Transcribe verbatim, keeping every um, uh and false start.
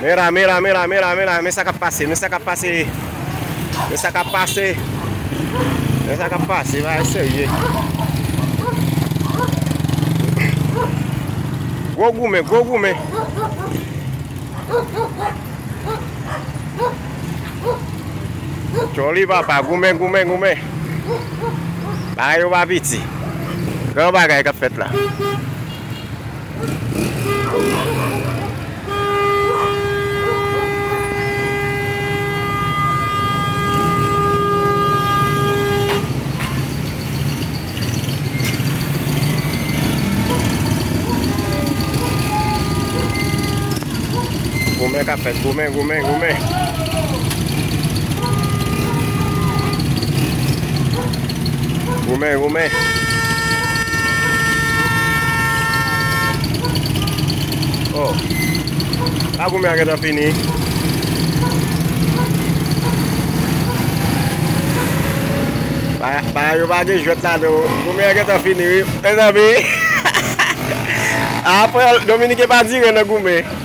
Mira, mira, mira, mira, mira, men sa k ap pase, men sa k ap pase. Men sa k ap pase. Men sa k ap pase, bagay serye. Gwo goumen, gwo goumen. Joli papa, goumen, goumen, goumen. Bagay yo pa piti. Gran bagay k ap fèt la. Goumen k ap fèt, goumen, goumen, goumen. Goumen, goumen. Oh. A goumen an gentan fini. Ba, ba yo pa gen jwèt ladan. Goumen an gentan fini, wi. Mezanmi. Apre, Dominiken pa dire nan goumen.